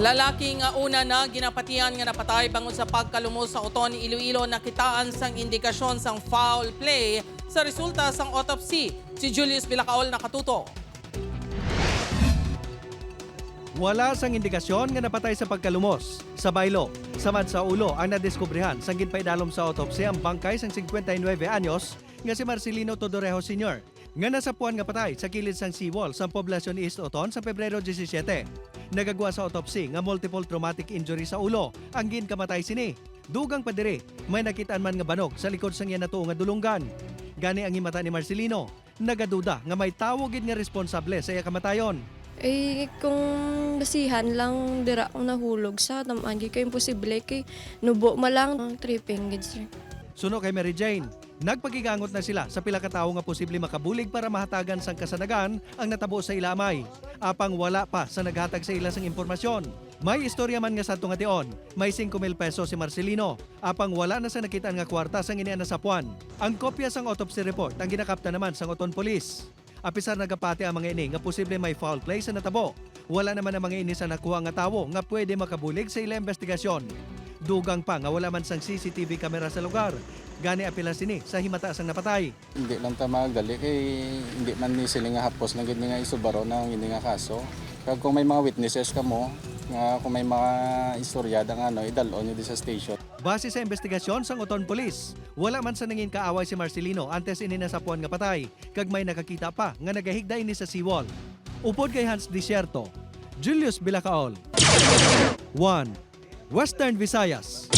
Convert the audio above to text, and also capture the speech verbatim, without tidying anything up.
Lalaki nga una na ginapatihan nga napatay bangod sa pagkalumos sa uton Iloilo nakitaan sang indikasyon sang foul play sa resulta sang autopsy. Si Julius Bilacaol nakatuto. Wala sang indikasyon nga napatay sa pagkalumos sa baylo, samad sa ulo ang nadiskubrihan sang ginpaidalom sa autopsy ang bangkay sang singkwenta y nuebe anyos nga si Marcelino Todorejo Senior, nga nasapuan nga patay sa kilid sang seawall sang Poblacion East Oton sa Pebrero disisyete. Nagagwa sa autopsy nga multiple traumatic injury sa ulo ang ginkamatay sini. Dugang pa diri, may nakitaan man nga banog sa likod sang iya natuo nga dulonggan. Gani ang himata ni Marcelino, nagaduda nga may tawo gid nga responsable sa iya kamatayon. Ay, kung basihan lang dira akong nahulog sa tamaan gid kay imposible kay nubo ma lang ang tripping gid, sir. Suno kay Mary Jane, nagpakigangot na sila sa pila ka tawo nga posible makabulig para mahatagan sang kasanagan ang natabo sa ila amay. Apang wala pa sa naghatag sa ila sang impormasyon. May istorya man nga sadto nga tion, may singko mil pesos si Marcelino, apang wala na sa nakitaan nga kwarta sang ini ang nasapuan. Ang kopya sang autopsy report ang ginakapta naman sang Oton Police. Apisar nagapati ang mga ini nga posible may foul play sa natabo, wala naman ang mga ini sa nakuha nga tawo nga pwede makabulig sa ila investigasyon. Dugang pa nga wala man sang C C T V camera sa lugar, gani apila sini sa himata sang napatay. Hindi lang ta magali kay hindi man ni sila nga hapos lang gid nga isubaron ang ini nga kaso. Kag kung may mga witnesses kamo nga kung may mga istorya dang ano, idal-on nyo di sa station. Base sa investigasyon sang Oton Police, wala man sa nangin kaaway si Marcelino antes ini nasapuan nga patay, kag may nakakita pa nga nagahigda ini sa seawall. Upod kay Hans Desierto, Julius Bilacaol, One Western Visayas.